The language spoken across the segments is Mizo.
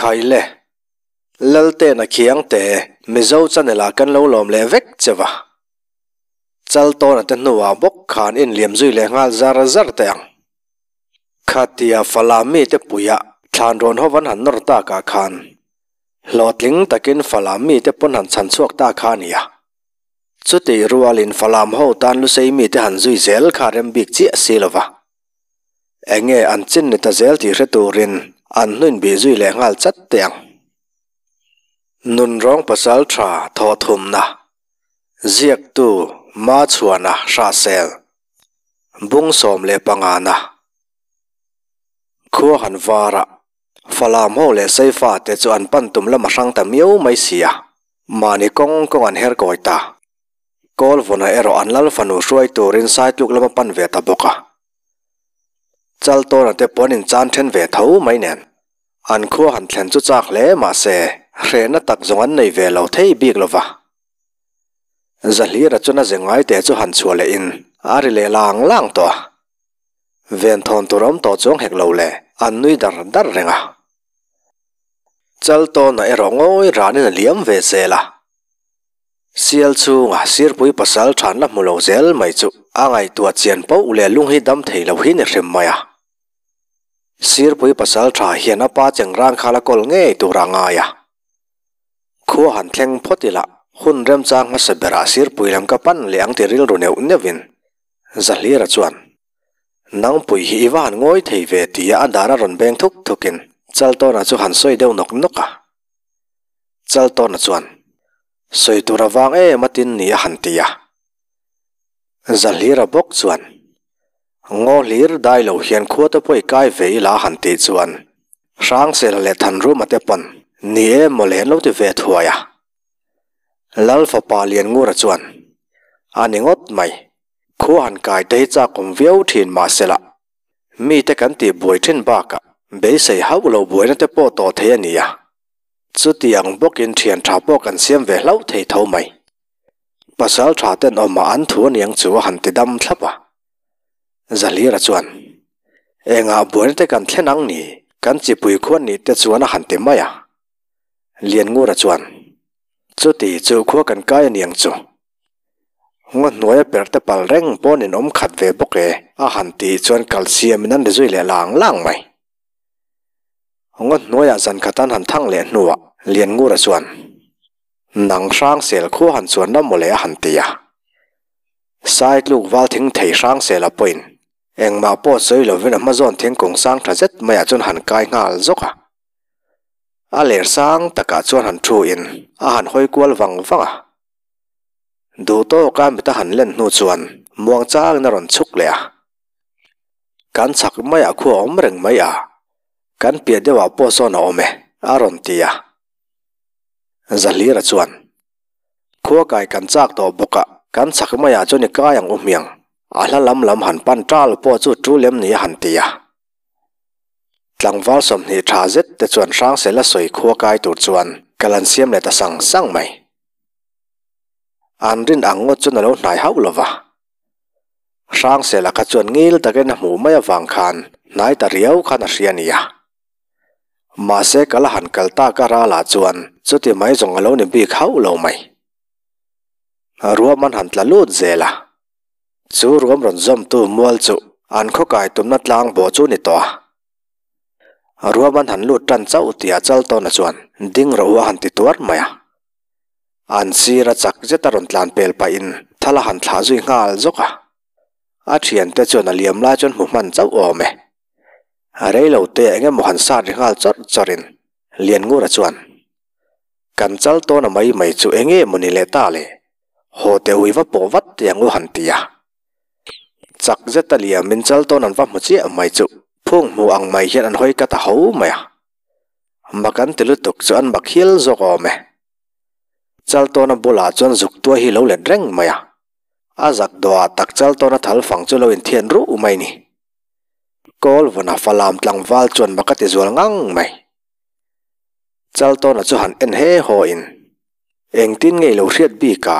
Khai le. Laltena Khiangte, Mizo channel ah kan lo lawm leh vek che va. Chaltawna te hnuah bawk khan inliam zui leh nghal zar zar teh ang. Khatia Falam mite puia thlan rawn ho van han nawr takah khan hlawhtling takin Falam mite pawn han chhan chhuak ta kha a nia. Chutih rualin Falam ho tan Lusei mite han zui zel kha rem bik chiah si lo va. Enge an chin ni ta zel tih hre turin an hnuin bih zui leh nghal chat teh ang. Nunrawng pasal tha thawhthumna Ziaktu Machhuana Hrahsel Bung 15 na Khua han var a, Falam ho leh Seifa te chu an pan tum lam a hrang ta miau mai si a, mahni kawng kawng an her kawi ta. Kawlvawna erawh an lal fanu hruai turin Saitluk lam a pan ve ta bawk a. Chaltawna te pawh an inchan then ve tho mai nen, an khua han thlen chu chak hle mahse hrehna tak zawng an nei ve lo thei bik lo va. Zahlira chuan a ze ngai teh chu han chhuah leh in a ri leh lang lang tawh a. Venthawn tur awm tawh chuang hek lo le, an nui dar dar reng a. Chaltawna erawh ngawi ranin a liam ve zel a. Sial chhunga sirpui pasal than la hmu lo zel mai chu a ngaihtuah chian poh leh lung hi dam thei lo hi ni hrim mai a. Sirpui pasal tha hian a pa chengrang kha la kawl ngei tur a ngai a. Khua han thleng phawt ila hun remchang hmasa berah sirpui lam ka pan leh ang ti rilru neuh neuhin Zahlira chuan, Nangpui hi i va han ngawi thei ve tia a dan a rawn beng thuk thukin Chaltawna chu han sawi deuh nawk nawk a. Chaltawna chuan, Sawi tur a vang em a tin ni a han ti a. Zahlira bawk chuan, Ngaw hlir dai lo hian khua te pawh i kai ve ila a han tih chuan Hrangsela leh Thanruma te pawn ni em mawle an lo ti ve thuai a. Lal fapa Lianngura chuan, A ni ngawt mai, khua han kai te hi chak awm viau thin mahsela mite kan tih buai thin bakah beisei hauh lo buaina te pawh tawh thei a ni a. Chuti ang bawkin thian tha pawh kan siam ve hlauh thei tho mai. Pasal tha ten awmah an thu aniang chu a han ti dam thlap a. Zahlira chuan, Engah buaina te kan thlen ang ni, kan chipui khuan nih te chuan a han ti mai a. Lianngura chuan, Chuti chu khua kan kai aniang chu. Ngaw hnuaia perh te pal reng pawn in awm khat ve bawk e a han tih chuan kal siamin an ri zui leh lang lang mai. Ngaw hnuaiah zan khat an han thang leh hnuah Lianngura chuan, Nang hrang sel khua han chuan ram mawle a han ti a. Saitluk val thing thei hrang sel a pawhin engmah pawh sawi lovin a hma zawn thingkung sang tha zet maiah chuan han kai nghal zawk a. A ler sang takah chuan han thu in a han hawi kual vang vang a. Duh tawka mit a han len hnu chuan muang changin a rawn chhuk leh a. Kan chhak maiah khua awm reng mai a, kan piah deuhah pawh sawn a awm e, a rawn ti a. Zahlira chuan, Khua kai kan chak tawh bawk a, kan chhak maiah chuan i kai ang u hmiang, a hla lam lam han pan tal pawh chu tul em ni a han ti a. Tlangval 20 tha zet te chuan Hrangsela sawi khua kai tur chuan kal an siam leh ta sang sang mai. An rin ang ngawt chuan a lo hnai hauh lo va. Hrangsela kha chuan ngil takin a hmuh mai avang khan hnai ta riau khan a hria a nia. Mahse ka la han kal tak a ralah chuan chuti mai zawng a lo ni bik hauh lo mai. Ruam an han tla lut zel a, chu ruam rawn zawmtu mual chu an khawkai tumna tlang bawh chu ni tawh a. Ruam an han lut tan chauh tia Chaltawna chuan ding rawh u a han ti tuar mai a. An sir a chak zet a rawn tlan pel pahin thal a han thlah zui nghal zawk a. A thiante chuan a liam lai chuan hmu hman chauh awm e. A rei lo te eng emaw han sat ri nghal chawrh chawrhin Lianngura chuan, Kan chal tawn a mai mai chu eng nge maw ni leh ta le? Haw teh ui va pawh vat teh ang u han ti a. Chak zet a liamin chal tawn an va hmu chiah mai chu phung hmu ang mai hian an hawi ka ta ho mai a. Mak an ti lutuk chu an mak hial zawk awm e. Chal tawna bulah chuan zuk tuai hi lo let reng mai a. A zak dawhah tak chal tawna thal fang chu lo inthian ruh mai ni. Kawl vawna falam tlangval chuan mak a ti zual ngang mai. Chaltawna chu han en he haw in, Engtin nge i lo hriat bik a?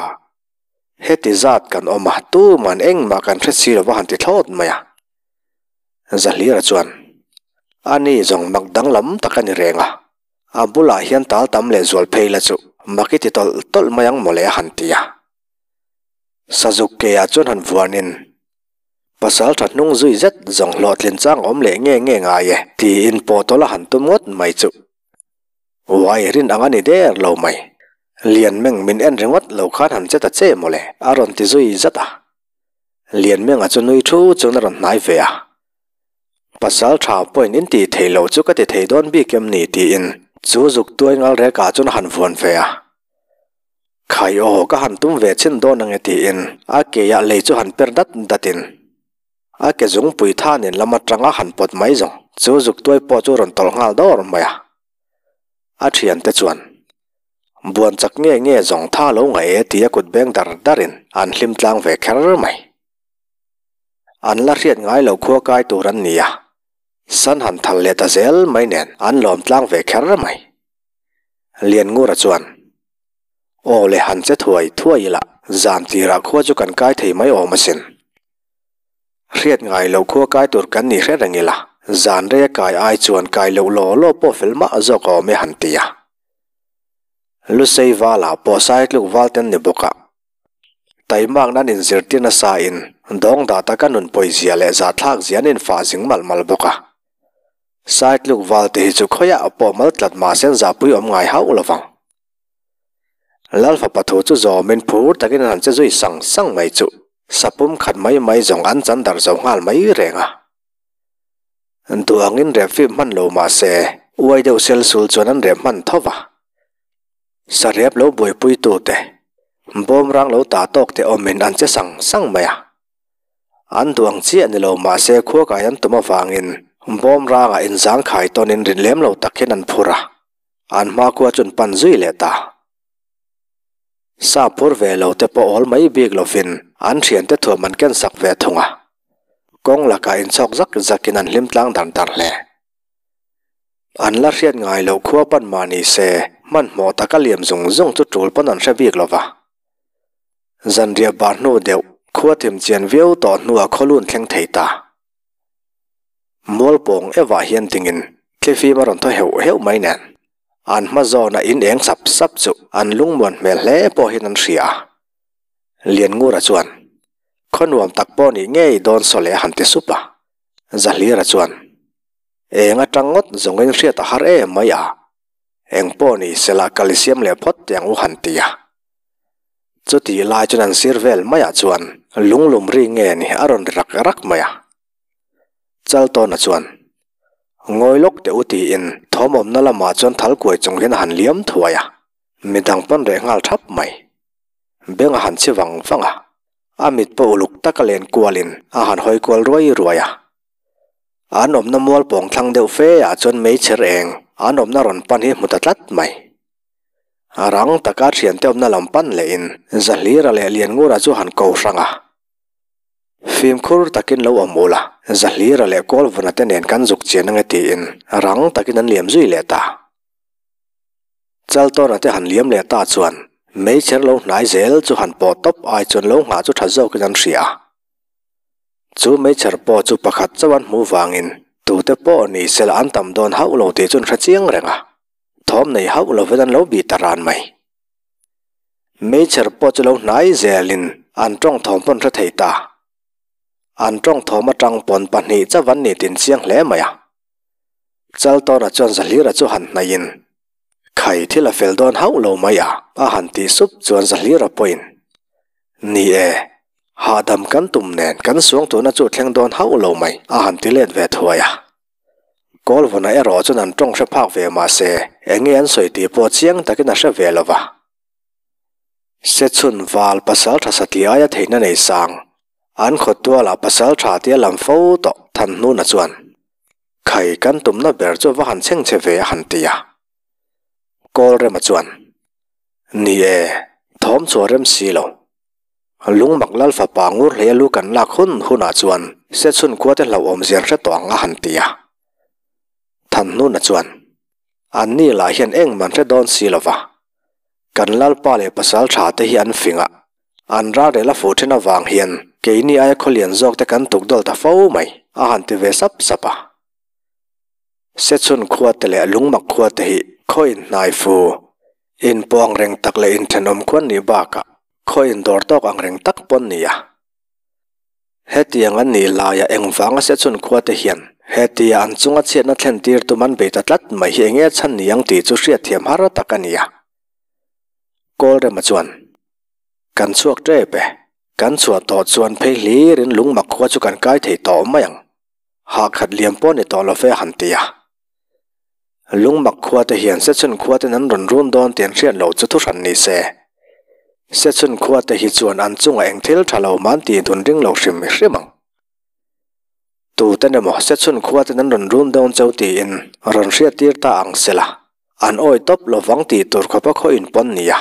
Heti zat kan awm a, tuman engmah kan hre si lova han ti thlawt mai a. Zahlira chuan, Ani zawng mak danglam tak a ni reng a. A bulah hian tal tam leh zual phei la chu mak i ti tawlh tawlh mai ang mawle a han ti a. Sazuk keah chuan han vuanin, Pasal tha hnung zui zet zawng hlawhtlin chang awm leh nge nge ngai e tiin pawh tawlh a han tum ngawt mai chu. Uai rin ang a ni der lo mai. Lian meng min en ringawt lo khan han che ta che mawle a rawn ti zui zat a. Lian menga chu nui thu chuan a rawn hnai ve a. Pasal tha pawhin in tih theih loh chu ka ti thei dawn bik em ni tiin chu zuk tuai ngal rek ah chuan a han vuan ve a. Khai aw ka han tum ve chhin dawn ange tiin a ke ah lei chu han per dat dat in a ke zungpui than in lam atang a han pawt mai zawng chu zuk tuai pawh chu rawn tawlh nghal dawr mai a. A thiante chuan buan chak nge nge zawng tha lo ngaih e tia kut beng dar dar in an hlim tlang ve kher mai. An la hriat ngai lo khua kai tur an ni a, San han thal leh ta zel mai nen an lawm tlang ve kher mai. Lianngura chuan, Aw le han che thuai thuai ila, zan tirah khua chu kan kai thei mai awm asin. Hriat ngai lo khua kai tur kan ni hre reng ila, zan rei a kai ai chuan kai loh law law pawh fel mah zawk a awm e han ti a. Lusei vala pawh Saitluk val ten ni bawk a. Taimak nan inzirtir nasa in dawng dah taka nun pawizia leh zahthlak zia an infah zing malh malh bawk a. Saitluk val te hi chu khawiah pawh mal tlat mahse an zahpui awm ngai hauh lo vang. Lal fapa thu chu zawmin phur takin an han che zui sang sang mai chu sapum khat mai mai zawng an chan darh zo nghal mai reng a. Duh angin rep fim hman lo mahse uai deuh sel sul chuan an rep hman tho va. Sarep lo buaipuitute, bawmrang lo ta tawk te awmin an che sang sang mai a. An duh ang chiah ni lo mahse khua kai an tum avangin bawmrangah inzangkhai tawnin rin lem lo tak hian an phur a, an hmakhua chu an pan zui leh ta. Sa phur ve lo te pawh awl mai bik lovin an thiante thuam an ken sak ve thung a. Kawng lakah inchhawk zak zakin an hlim tlang dar dar hle. An la hriat ngai loh khua pan mah ni se, hmanhmawh taka liam zung zung chu tul pawn an hre bik lo va. Zanriah bar hnu deuh, khua thim chian viau tawh hnuah khawlun thleng thei ta. Mualpawng evah hian dingin thlifim a rawn thaw heuh heuh mai nen, an hma zawna in eng sap sap chu an lungmuan hmel hle pawh hian an hria a. Lianngura chuan, Khaw nuam tak pawh nih ngei dawn saw leh a han ti sup a. Zahlira chuan, Eng atang ngawt zawngin hriat a har em mai a, eng pawh ni sela kal i siam leh phawt teh ang u han ti a. Chutih lai chuan an sir vel maiah chuan lunglum ri nge ni a rawn ri rak rak mai a. Chaltawna chuan, Ngawi lawk teh u tiin thawmawmna lamah chuan thal kuai chung hian a han liam thuai a, midang pawn reh nghal thap mai. Beng a han chhi vang vang a, a mit pawh uluk taka len kualin a han hawi kual ruai ruai a. An awmna mual pawng thlang deuh fe ah chuan meichher eng an awmna rawn pan hi hmu ta tlat mai. A rang taka thiante awmna lam pan lehin Zahlira leh Lianngura chu han ko hrang a. Fimkhur takin lo awm ula, Zahlira leh Kawlvuna te nen kan zuk chian ange tiin rang takin an liam zui leh ta. Chaltawna te han liam leh ta chuan meichher lo hnai zel chu han pawh tawp ai chuan lo nghah chu tha zawkin an hria a. Chu meichher pawh chu pakhat chauh an hmuh vangin tute pawh ni sela an tam dawn hauh lo tih chu an hre chiang reng a, thawm nei hauh lovin an lo bih ta ran mai. Meichher pawh chu lo hnai zelin an tawng thawm pawn hre thei ta. An tawng thawm atang pawn pahnih chauh an ni tin chiang hle mai a. Chaltawna chuan Zahlira chu han hnaihin, Khai thil a fel dawn hauh lo mai a, a han tih sup chuan Zahlira pawhin, Ni e, hahdam kan tum nen kan suang tuna chu thleng dawn hauh lo mai a han ti let ve thuai a. Kawlvuna erawh chuan an tawng hre phak ve mah se eng nge an sawi tih pawh chiang takin a hre ve lo va. Sechhun val pasal tha satli aia theihna nei sang, an khawtualah pasal tha tia lam fo tawh Thanhnuna chuan, Khai kan tumna ber chu va han chheng che ve a han ti a. Kawlrema chuan, Ni e, thawm chu a rem si lo. Lungmak lal fapa ngur hlei a lu kan lak hun hunah chuan Sechhun khua te hlauhawm zian hre tawh ang a han ti a. Thanhnuna chuan, An ni lah hian engmah an hre dawn si lo va. Kan lalpa leh pasal tha te hi an fing a, an ralrel a fuh then avang hian keini aia khawlian zawk te kan tuk dawl ta fo mai a han ti ve sap sap a. Sechhun khua te leh Lungmak khua te hi Khaw inhnai fu, inpawh ang reng tak leh inthenawm khuan nih bakah khaw indawr tawk ang reng tak pawn ni a. Hetiang an nih laia engvanga Sechhun khuate hian hetia an chunga chhiatna thlen tir tum an bei ta tlat mai hi enge chhan ni ang tih chu hriatthiam har tak a ni a. Kawlrema chuan, Kan chhuak tep e, kan chhuah tawh chuan phei hlirin lungmak khua chu kan kai thei tawh mai ang. Hah khat liam pawh ni tawh lo ve han ti a. Lungmak khua te hian Sechhun khua ten an rawn run dawn tih an hriat loh chu thuhran ni se. Sechhun khua te hi chuan an chungah eng thil tha lo man tih dun ring lo hrim hrim ang. Tu ten emaw Sechhun khua ten an rawn run dawn cheu tiin rawn hriat tir ta ang sela, an awi tawp lovang tih tur khawp a khaw inpawn nia.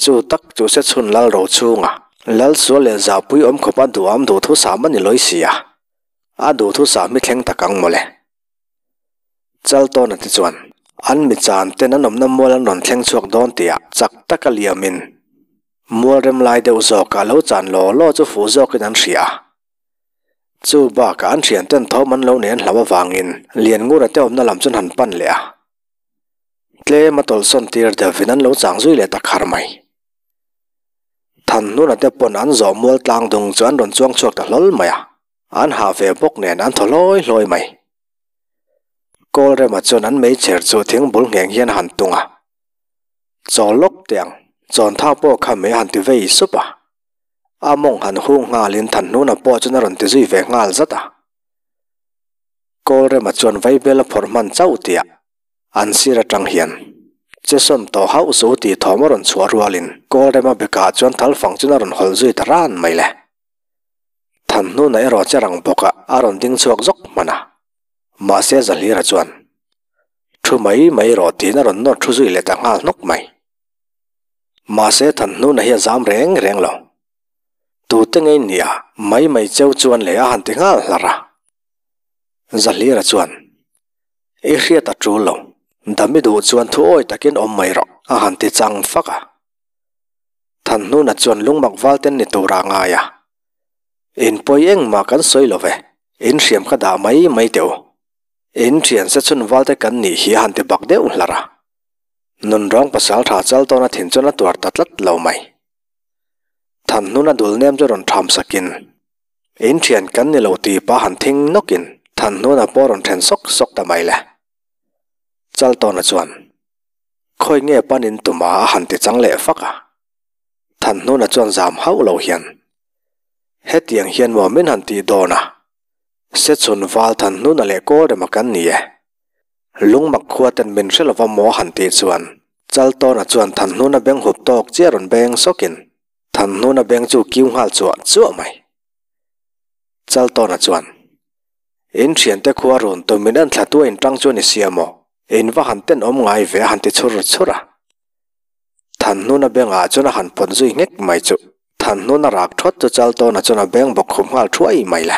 Chu tak chu Sechhun lal ro chhunga lal sual leh zahpui awm khawp a duham duhthusam a ni lawi si a, a duhthusam hi thleng tak ang mawle. Chaltawna te chuan an mi chan ten an awmna mual an rawn thleng chhuak dawn tihah chak taka liamin mual rem lai deuh zawkah lo chan law law chu fuh zawkin an hria a. Chu bakah an thian ten thawm an lo nei an hlauh avangin Lianngura te awmna lam chu an han pan leh a. Tlem a tawlhsawn tir deuhin an lo chang zui leh ta khar mai. Thanhnuna te pawn an zawh mual tlang dung chu an rawn chuang chhuak ta hlawl mai a. An hah ve bawk nen an thaw hlawi hlawi mai. Kawlrema chuan an meichher chu thing bul ngheng hian a han tung a. Chaw lawk teh ang, chawntha pawh kha mei a han ti vei sup a. A mawng han hung nghalin Thanhnuna pawh chuan a rawn ti zui ve nghal zat a. Kawlrema chuan vaibel a phawrh hman chauh tih ah an sir atang hian che sawn tawh hauh suh tih thawm a rawn chhuah rualin Kawlrema bekah chuan thalfang chuan a rawn hawlh zui ta ran mai le. Thanhnuna erawh che rang bawk a, a rawn ding chhuak zawk hman a. Mahse Zahlira chuan, Thu mai mai rawh tiin a rawn nawr thu zui leh ta nghal hnawk mai. Mahse Thanhnuna hi a zam reng reng lo. Tute ngei nia, mai mai cheu chuan leh a han ti nghal hlar a. Zahlira chuan, I hriat a tul lo, dam i duh chuan thu awi takin awm mai rawh a han ti chang fak a. Thanhnuna chuan lungmak val ten ni tura a ngai a. In pawi engmah kan sawi lo ve, in hriam kha dah mai mai teh u. In thian se chhun val te kan nih hi a han ti bak deuh hlar a. Nunrawng pasal tha chal tawna thin chuan a tuar ta tlat lo mai. Thanhnuna dul nem chu rawn tham sakin, In thian kan ni lo tih pa han thing nawkin Thanhnuna pawh rawn then sawk sawk ta mai le. Chaltawna chuan. Khawi nge pan in tum a a han ti chang leh fak a. Thanhnuna chuan zam hauh lo hian, Hetiang hian maw min han tih dawn a? Sechhun val Thanhnuna leh Kawlrema kan ni e. Lungmak khua ten min hre lova maw a han tih chuan Chaltawna chuan Thanhnuna beng hup tawk chiah rawn beng sawkin Thanhnuna beng chu kiu nghal chuah chuah mai. Chaltawna chuan, In thiante khua run tum min en thla tu a inṭang chu a ni sia maw? In va han tenawm ngai ve a han ti chhur chhur a. Thanhnuna bengah chuan a han pawt zui nghek mai chu. Thanhnuna rak thawt chu Chaltawna chuan a beng bawk khum nghal thuai mai le.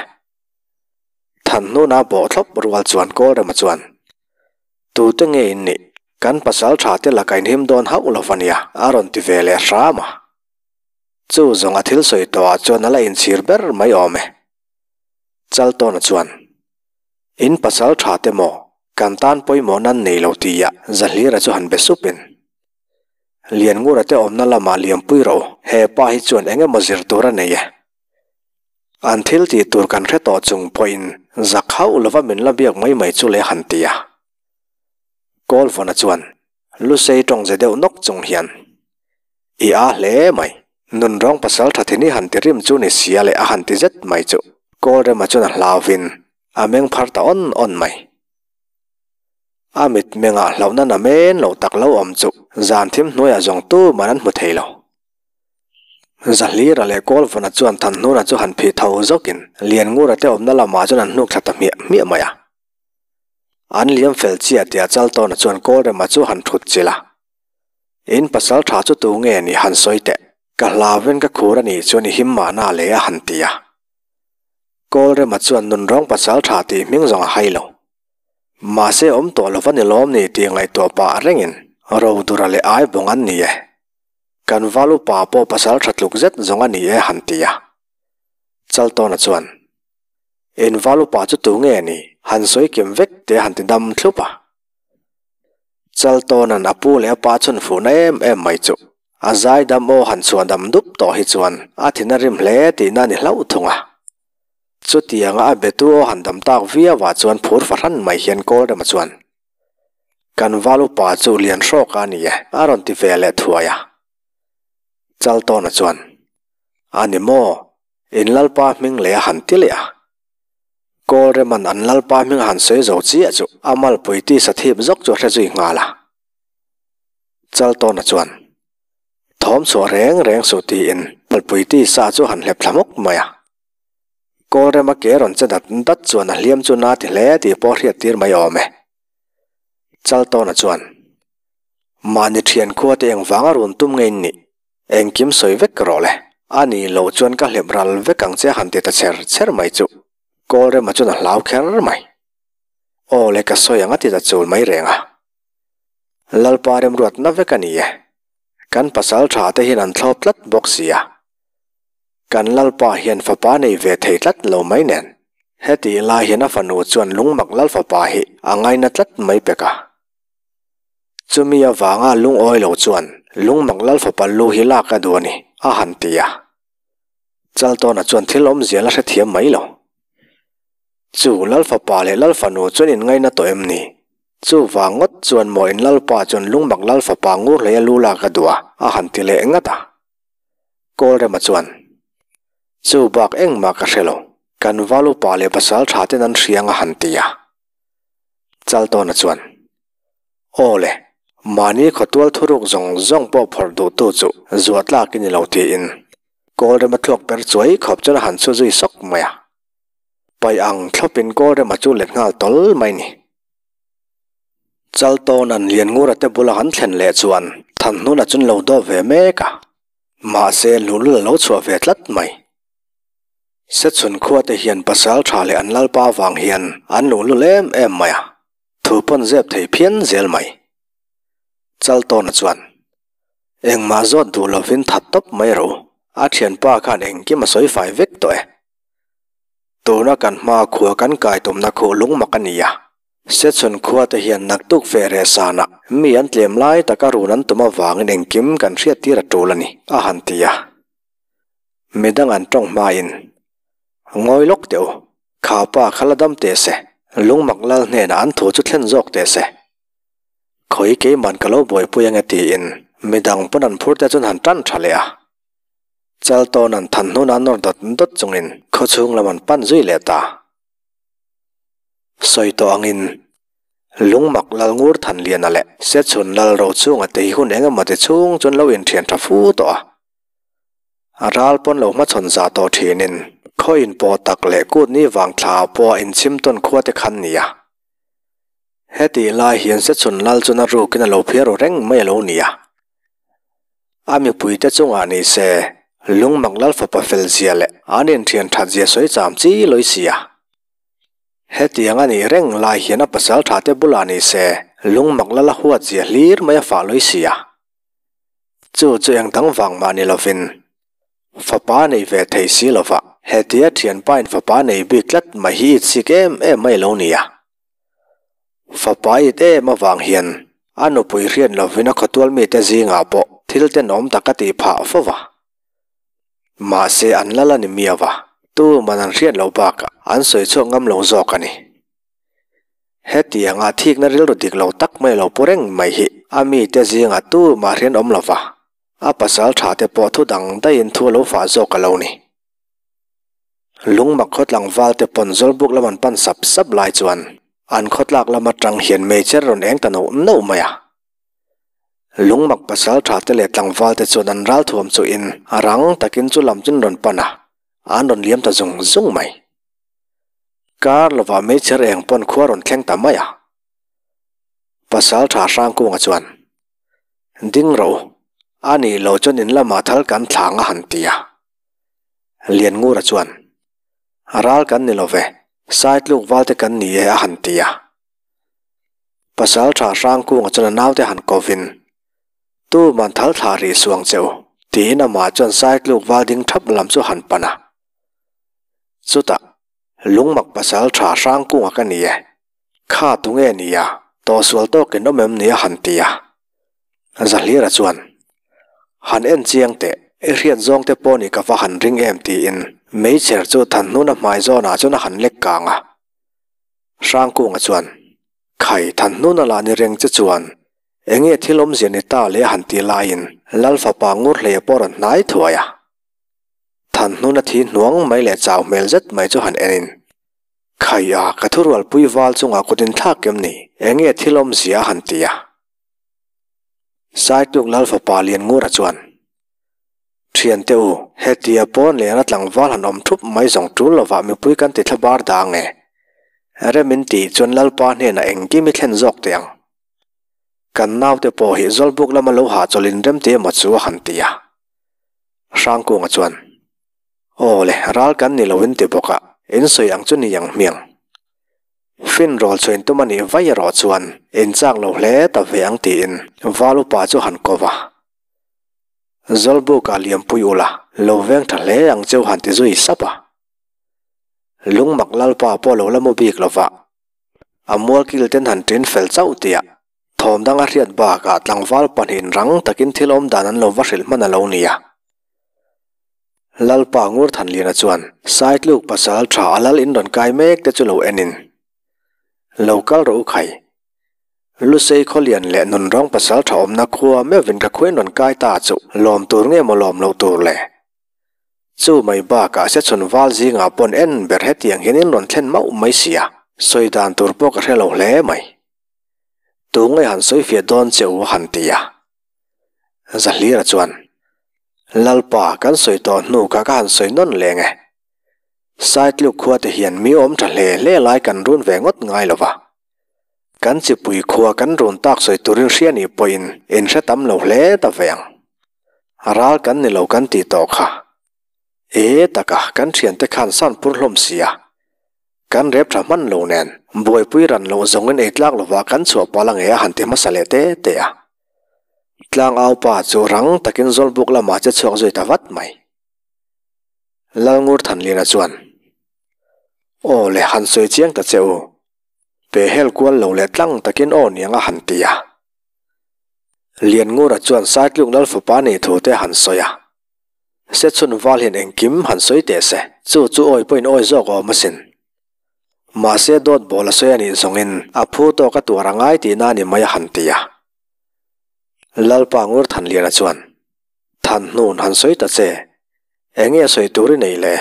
Thanhnuna bawh thlawp rual chuan Kawlrema chuan, Tute nge in nih? Kan pasal tha te laka in him dawn hauh lo va nia a rawn ti ve leh hram a. Chu zawng a thil sawi tawhah chuan a la inchhir ber mai awm e. Chaltawna chuan, In pasal tha te maw? Kan tan pawimawh nan nei lo tia Zahlira chu han be supin, Lianngura te awmna lamah liampui rawh u, he pa hi chuan eng emaw zir tur a nei e. An thil tih tur kan hre tawh chung pawhin zak hauh lova min la biak mai mai chu le han ti a. Kawlvawna chuan Lusei tawng ze deuh nawk chung hian, I a hle mai. Nunrawng pasal tha thini han ti rim chu ni sia leh a han ti zet mai chu Kawlrema chuan a hlauvin a meng phar ta awn awn mai. A mit mengah hlauhna na men lo tak lo awm chu zan thim hnuaiah zawng tu man an hmu thei lo. Zahlira leh Kawlvawna chuan Thanhnuna chu han phih tho zawkin Lianngura te awmna lamah chuan an hnuk thla ta hmiah hmiah mai a. An liam fel chiah tia Chaltawna chuan Kawlrema chu han thut chilh a. In pasal tha chu tu nge ni han sawi teh, ka hlauvin ka khur a nih chuan i him mahna le a han ti a. Kawlrema chuan nunrawng pasal tha tih hming zawng a hai lo. Mahse awm tawh lova ni lawm ni tih ngaihtuah pah rengin Rodura leh Aibawng an ni e. Kan val upa pawh pasal tha tluk zet zawng a ni e han ti a. Chaltawna chuan, In val upa chu tu nge ni? Han sawi kim vek teh a han ti dam thlup a. Chaltawna'n a pu leh a pa chhun fuhna em em mai chu a zaidam aw han chhuah dam dup tawh hi chuan a thin a rim hle tihna a ni hlauh thung a. Chutianga a betu aw han dam tak viau ah chuan phur fahran mai hian Kawlrema chuan, Kan val upa chu lian hrawk a ni e, a rawn ti ve leh thuai a. Chaltawna chuan, A ni maw, in lalpa hming leh a han ti leh a. Kawlrema'n an lalpa hming a han sawi zo chiah chu a malpui tisa thip zawk chu a hre zui nghal a. Chaltawna chuan, Thawm chhuah reng reng suh tiin malpui tisa chu a han hlep thla hmawk mai a. Kawlrema ke rawn che dat dat chuan a hliam chu na ti hle tih pawh a hriat tir mai awm e. Chaltawna chuan, Mahni thian khua te engvanga run tum nge in nih? Engkim sawi vek rawh le. A ni loh chuan ka hlep ral vek ang che a han ti ta chher chher mai chu Kawlrema chuan a hlau kher mai. Aw le ka sawi ang a ti ta chul mai reng a. Lalpa remruatna vek a ni e. Kan pasal tha te hian an thlawp tlat bawk si a. Kan Lalpa hian fapa nei ve thei tlat lo mai nen. Hetih lai hian a fanu chuan lungmak Lalfapa hi a ngaina tlat mai pek a. Chumi avanga lungawi lo chuan lungmak Lalfapa lu hi lak a duh a ni, a han ti a. Chaltawna chuan thil awmzia la hrethiam mai lo. Chu Lalfapa leh Lalfanu chuan in ngaina tawh em ni? Chuvang ngawt chuan maw in Lalpa chuan lungmak Lalfapa ngur hleia lu lak a duh a, a han ti leh ngat a. Kawlrema chuan, Chu bak engmah ka hre lo, kan valupa leh pasal tha ten an hriang a han ti a. Chaltawna chuan, Aw le, mahni khawtual thuruk zawng zawng pawh phawrh duhtu chu zuah tlak i ni lo tiin Kawlrema thluak per chuai khawp chuan a han chhu zui sawk mai a. Paih ang thlawpin Kawlrema chu let nghal tawl mai ni. Chaltawna'n Lianngura te bula han thlen leh chuan Thanhnuna chuan lo dawp ve mek a, mahse luhlul a lo chhuah ve tlat mai. Sechhun khuate hian pasal tha leh an lalpa vang hian an luhlul em em mai a, thu pawn zep thei phian zel mai. Chaltawna chuan, Engmah zawt duh lovin that tawp mai ro, a thianpa khan engkim a sawi fai vek tawh e. Tuna kan hma khua kan kai tumna khuh lungmak a ni a, Sechhun khuate hian naktuk feh reh sanah mi an tlem lai taka run an tum avangin engkim kan hriattir a tul a ni, a han ti a. Midang an tawng hmain, Ngawi lawk teh u, kha pa kha la dam teh se, lungmak lal hnenah an thu chu thlen zawk teh se. Khawi keiman ka lo buaipui ange tiin midang pawn an phur te chuan han tan tha leh a. Chaltawn an than hnuna nawr dawt dawt chungin khawchhung lam an pan zui leh ta. Sawi tawh angin lungmak lal ngur than liana leh Sechhun lal Rochunga te hi hun engemaw ti chhung chuan lo inthian tha fu tawh a. A ral pawn lo hmachhawn zah tawh thinin khaw inpawh tak leh kut ni vang thla ah pawh a inchim tawn khua te khan nia. Hetih lai hian Sechhun lal chuan a rukin a lo phiar ru reng mai a lo nia. A mipuite chungah ni se lungmak lal fapa fel zia leh an inthian that zia sawi cham chi lawi sia. Hetiang a nih reng lai hian a pasal tha te bulah ni se lungmak lal a huat zia hlir mai a fah lawi sia. Chu chu eng dang vang mah ni lovin fapa nei ve thei si lova hetia thianpain fapa nei bik tlat mai hi it sik em em mai lo nia. Fapa it em avang hian a nupui hriat lovin a khawtual mite zingah pawh thil tenawm tak a tih phah fo va. Mahse an lal a ni miau va, tuman an hriat loh bakah an sawi chhuak ngam lo zawk a ni. Hetianga thikna rilru dik lo tak mai lo pu reng mai hi a mite zingah tumah hrian awm lo va, a pasal tha te pawh thu dang daihin thu a lo fah zawk a lo ni. Lungmak khaw tlangval te pawn Zawlbuk lam an pan sap sap lai chuan an khawtlak lam atang hian meicher rawn eng ta neuh neuh mai a. Lungmak pasal tha te leh tlangval te chuan an ralthuam chuhin a rang takin chu lam chu an rawn pan a, an rawn liam ta zung zung mai. Kar lovah meichher eng pawn khua rawn thleng ta mai a. Pasal tha Hrangkunga chuan, Ding ro, a nih loh chuan in lamah thal kan thlang a han ti a. Lianngura chuan, Ral kan ni lo ve, Saitluk valte kan ni e a han ti a. Pasal tha Hrangkunga chuan a naute han kovin, Tuman thal thlah rih suang che u, tiin amah chuan Saitluk val ding thap lam chu han pan a. Chutah, Lungmak pasal tha hrang kunga ka ni e. Kha tunge nia? Tawhsual tawk in awm em ni a han ti a. Zahlira chuan, Han en chiang teh, i hriat zawng te pawh nih ka va han ring em tiin meichher chu Thanhnuna hmai zawnah chuan a han lek kang a. Hrangkunga chuan, Khai, Thanhnuna lah ni reng che chuan enge thil awmzia ni ta le a han ti laiin Lal fapa Ngurhleia pawh rawn hnai thuai a. Thanhnuna thi hnuang mai leh chau hmel zet mai chu han enin, Khai a, ka thurualpui val chungah kut in thlak em ni? Enge thil awmzia a han ti a. Saitluk Lal fapa Lianngura chuan, Thiante u, hetia pawn lehna tlangval han awm thup mai zawng tul lovah mipui kan ti thla bar dah ang e. Rem in tih chuan Lalpa hnenah engkim i thlen zawk teh ang. Kan naute pawh hi Zawlbuk lama lo hahchawlh in rem ti emaw chu a han ti a. Hrangkunga chuan, Aw le, ral kan ni lo in ti bawk a, in sawi ang chu ni ang hmiang. Fin rawl chhuain tum a nih vai erawh chuan in chak lo hle ta ve ang tiin Val upa chu han ko va. Zawlbuk-ah liampui ula, lo veng tha hle ang cheu han ti zui sap a. Lungmak Lalpa pawh lo la mu bik lo va, a mualkil ten han tin fel chauh tia thawm dang a hriat bakah tlangval pahnihin rang takin thil awm dan an lo va hrilh hman a lo ni a. Lalpa Ngurthanliana chuan Saitluk pasal tha a lal in rawn kai mek te chu lo en in, Lo kal rawh u khai. Lusei khawlian leh nunrawng pasal tha awmna khua meuhin ka khuain rawn kai ta chu lawm tur nge maw lawm loh tur le? Chu mai bakah sechhun val zingah pawn en ber hetiang hian in rawn thlen mauh mai sia, sawi dan tur pawh ka hre lo hle mai. Tu nge han sawi fiah dawn che u a han ti a. Zahlira chuan, Lalpa, kan sawi tawh hnu kha ka han sawi nawn leng e. Saitluk khua te hian mi awm tha hle hle lai kan run ve ngawt ngai lo va. Kan chipui khua kan run tak sawi turin hria nih pawhin in hre tam lo hle ta ve ang. Ral kan ni lo kan tih tawh kha. E taka, kan thiante khan san pur hlawm sia. Kan rep tha hman lo nen, buaipui ran loh zawngin ei tlak lovah kan chhuah pal ange a han ti hmasa leh te te a. Tlangau pa chu rang takin Zawlbuk lamah che chhuak zui ta vat mai. Lalngur Thanliana chuan, Aw le, han sawi chiang ta che u. Pe hel kual lo leh tlang takin aw niang a han ti a. Lianngura chuan Saitluk Lalfapa nei thu te han sawi a. Sechhun val hian engkim han sawi teh se, chu chu awi pawhin awi zawk a awm asin. Mahse dawt bawl a sawi a nih zawngin a phu tawk a tuar a ngai tihna a ni mai a han ti a. Lalpa Ngurthanliana chuan, Thanhnun han sawi ta che, enge sawi tur i nei le?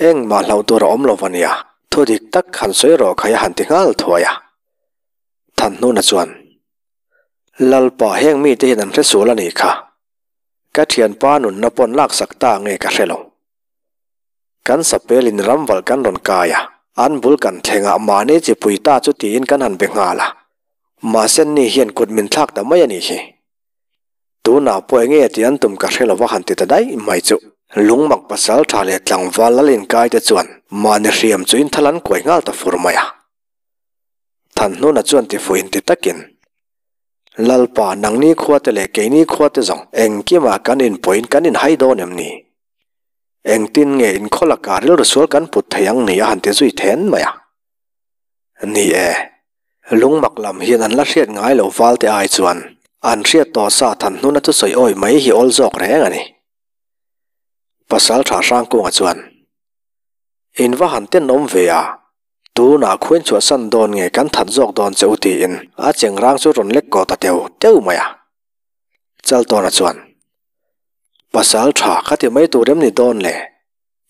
Engmah hlauh tur a awm lo va nia, thu dik tak han sawi rawh khai a han ti nghal thuai a. Thanhnuna chuan, Lalpa heng mite hian an hre sual a nih kha. Ka thianpa nunna pawn laksak ta nge ka hre lo. Kan sapelin ramvalh kan rawn kai a, an bul kan thlengah mahni chipui ta chu tiin kan han be nghal a. Mahse ni hian kut min thlak ta mai a nih hi. Tunah pawh enge tih an tum ka hre lo va han ti ta daih mai chu. Lungmak pasal tha leh tlangval lal inkai te chuan mahni hriam chu in thal an kuai nghal ta fur mai a. Thanhnuna chuan tifuhin ti takin, Lalpa, nangni khuate leh keini khuate zawng engkimah kan inpawhin kan inhai dawn em ni? Engtin nge inkhaw lakah rilru sual kan put thei ang ni a han ti zui then mai a. Ni e, lungmak lam hian an la hriat ngai lo valte ai chuan an hriat tawh sa than hnuna thusawi awi mai hi awl zawk reng a ni. Pasal tha Hrangkunga chuan, In va han tenawm ve a, Tunah khuain chhuahsan dawn nge kan that zawk dawn che u tiin a chengrang chu rawn lek kawh ta teu teu mai a. Chaltawna chuan, Pasal tha kha ti mai tur em ni dawn le?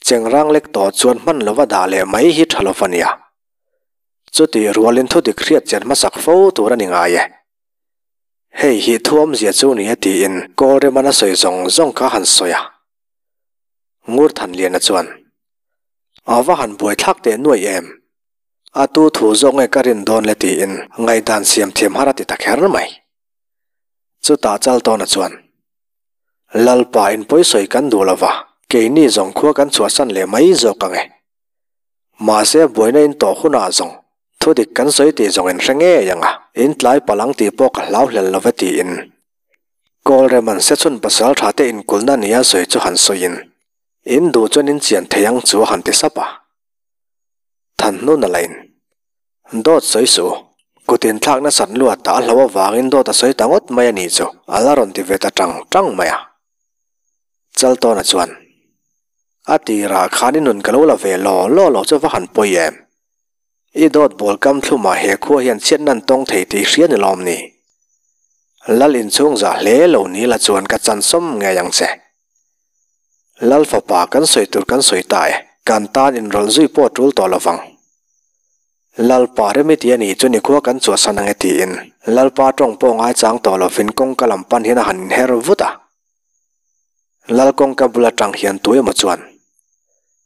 Chengrang lek tawh chuan hman lova dah leh mai hi tha lova nia. Chutih rualin thudik hriat chian hmasak fo tur a ni ngai e. Hei hi thuawmzia chu ni e tiin Kawlreman a sawi zawng zawng kha han sawi a. Ngurthanliana chuan, A va han buaithlak teh nuaih em? A tu thu zawk nge ka rin dawn le tiin ngaihdan siam thiam har a ti ta kher mai. Chutah Chaltawna chuan, Lalpa in pawisawi kan duh lo va, keini zawng khua kan chhuahsan leh mai zawk ang e. Mahse buaina in tawh hunah zawng thudik kan sawi tih zawng in hre ngei ang a, in tlai palh ang tih pawh ka hlau hlel lo ve tiin Kawlreman Sechhun pasal tha te inkulhna nia sawi chu han sawiin In duh chuan in chian thei ang chu a han ti sap a. Thanhnun a la in. Dawt sawi suh u. Kut inthlak nasat luatah a hlo avangin dawt a sawi ta ngawt mai a nih chu, a la rawn ti ve ta tang tang mai a. Chaltawna chuan, A tirah khan i nun ka lo la ve law law lo chu va han pawi em? I dawt bawl kam thlumah he khua hian chhiatna an tawng thei tih hria ni lawm ni? Lal inchhung zah hle lo ni la chuan ka chan sawm ngei ang che. Lal fapa kan sawi tur kan sawi ta e, kan tan inrawlh zui pawh tul tawh lo vang. Lalpa remi ti a nih chu nikhua kan chhuahsan ang e tiin Lalpa tawng pawh ngaichang tawh lovin kawngka lam pan hian a han inher vut a. Lal kawngka bul atang hian tu emaw chuan,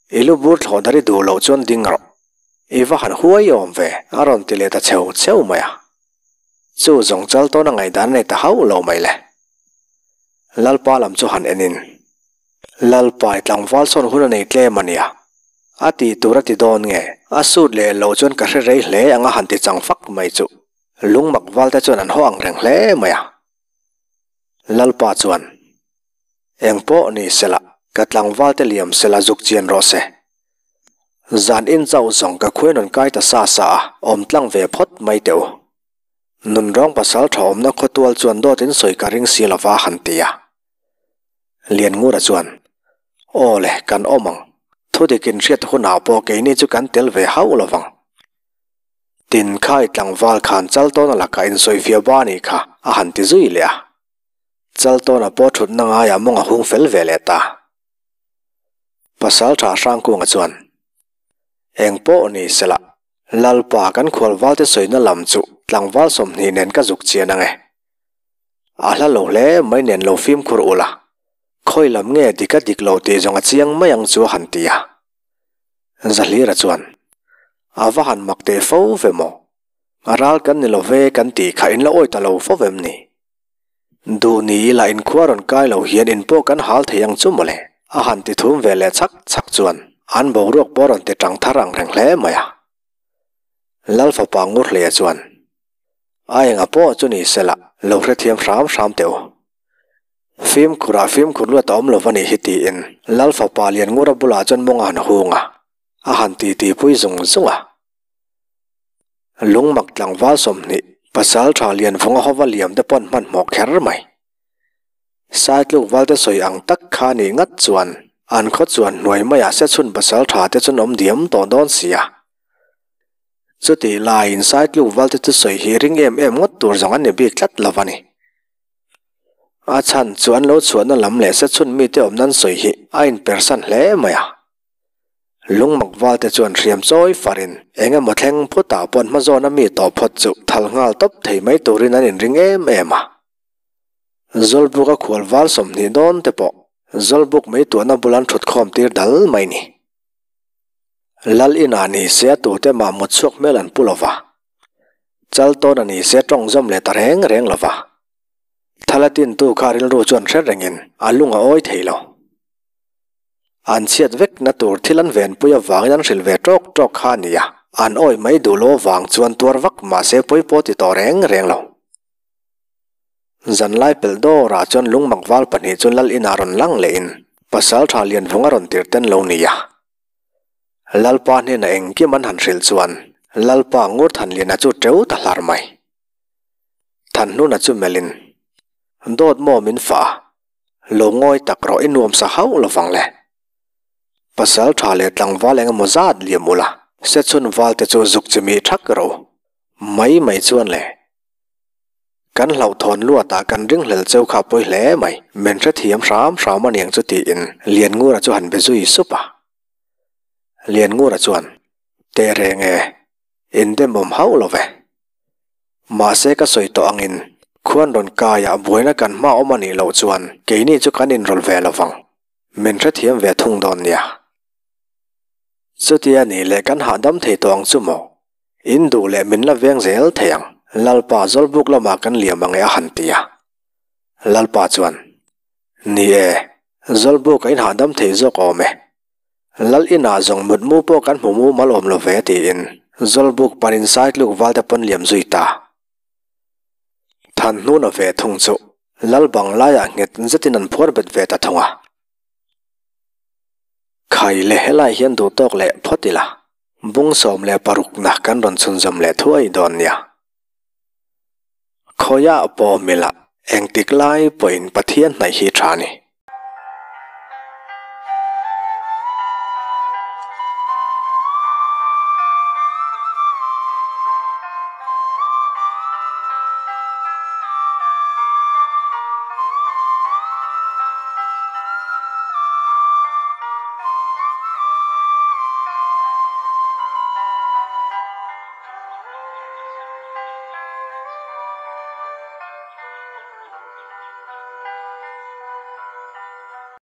I lu bur thlawh dar i duh loh chuan ding rawh, i va han huai awm ve a rawn ti leh ta cheu cheu mai a. Chu zawng chal tawn a ngaihdan a nei ta hauh lo mai le. Lalpa lam chu han enin, Lalpa i tlangval sawn hun a nei tlem a nia, a tih tur a ti dawn nge? A sut leh loh chuan ka hre rei hle ang a han ti chang fak mai chu lungmak valte chuan an haw ang reng hle mai a. Lalpa chuan, Eng pawh ni sela, ka tlangvalte liam sela zuk chian rawh se. Zan in chauh zawng ka khuai rawn kai ta sa sa a, awm tlang ve phawt mai teh u. Nunrawng pasal tha awmna khawtual chuan dawt in sawi ka ring si lova han ti a. Lianngura chuan, Aw le, kan awm ang. Thudik in hriat hunah pawh keini chu kan tel ve hauh lovang. Tin khai tlangval khan Chaltawna lakah insawifiah ba anih kha a han ti zui leh a. Chaltawna pawh thutna ngaiah mawng a hung fel ve leh ta. Pasal tha Hrangkunga chuan, Eng pawh ni sela, Lalpa kan khualvalte sawina lam chu tlangval 20 nen ka zuk chian ang e. A hla lo hle mai nen lo fimkhur ula, khawi lam nge dik a dik lo tih zawng a chiang mai ang chu a han ti a. Zahlira chuan, A va han mak teh fo ve maw? A ral kan ni lo ve kan tih kha in la awi ta lo fo vem ni? Duh ni ila inkhua rawn kai lo hian in pawh kan hal thei ang chu mawle, a han ti thum ve leh chhak chhak chuan an boruak pawh rawn ti tang thar ang reng hle mai a. Lal fapa Ngurhleia chuan, A enga pawh chu ni sela, lo hrethiam hram hram teh u. Fimkhurah fimkhur luat a awm lo va nih hi tiin Lal fapa Lianngura bulah chuan mawng a han hung a, a han titi pui zung zung a. Lungmak tlangval 20, pasal tha Lianvunga hova liam te pawn hmanhmawh kher mai. Saitluk valte sawi ang tak kha nih ngat chuan an khaw chuan hnuai maiah sechhun pasal tha te chuan awm diam tawh dawn si a. Chutih laiin Saitluk valte chu sawi hi ring em em ngawt tur zawng an ni bik tlat lo a ni. A chhan chu an lo chhuahna lam leh sechhun mite awm nan sawi hi a inpersan hle mai a. Lungmak valte chuan hriam chawi farin eng emaw thleng phutah paw'n hmazawna mi tawh phawt chu thal nghal tawp thei mai turin an inring em em a. Zawlbuka khual val 20 dawn te pawh Zawlbuk mei tuahna bula an thut khawm tir dal mai ni. Lal inah ni se a tute mah mut chhuak hmel an pu lova. Chal tawn a ni se tawng zawm leh ta reng reng lova. Thala tintu kha rilru chuan hre rengin a lung a awi thei lo. An chhiat vek na tur thil an venpui avangin an hrilh ve tawk tawk kha a ni a, an awi mai duh lo avang chuan tuar vak mahse pawi pawh ti tawh reng reng lo. Zanlai pelh dawrah chuan lungmak val pahnih chu Lal inah rawn lang lehin Pasaltha Lianvunga rawn tir ten lo ni a. Lalpa hnenah engkim an han hrilh chuan Lalpa ngur Thanliana chu teu ta hlar mai. Thanhnuna chu melhin, Dawt maw min fah a, lo ngawi tak rawh i nuam sa hauh lo vang le. Pasal tha leh tlangval eng emaw zat liam ula, sechhun valte chu zuk chi mi thak rawh u. Mai mai chuan le. Kan hlauhthawn luatah kan ringhlel cheu kha pawi hle mai, men hrethiam hram hram aniang chu tiin Lianngura chu han be zui sup a. Lianngura chuan, Teh reng e, in demawm hauh lo ve. Mahse ka sawi tawh angin, khuan rawn kaiah buaina kan hma awm a nih loh chuan keini chu kan inrawlh ve lo vang. Min hrethiam ve thung dawn nia. Chutia nih leh kan hahdam thei tawh ang chu maw? In duh leh min la veng zel thei ang, Lalpa Zawlbuk lamah kan liam ang e a han ti a. Lalpa chuan, Ni e, Zawlbuk a inhahdam thei zawk awm e. Lal inah zawng mutmu pawh kan hmu mumal awm lo ve tiin Zawlbuk panin Saitluk valte pawn liam zui ta. Thanhnuna ve thung chu Lal bang laiah nghet zetin an phuar bet ve ta thung a. Khai le helai hian duh tawk leh phawt ila. Bung 16 na kan rawn chhunzawm leh thuai dawn nia. Khawiah pawh mila engtik lai pawhin Pathian hnaih hi tha ni.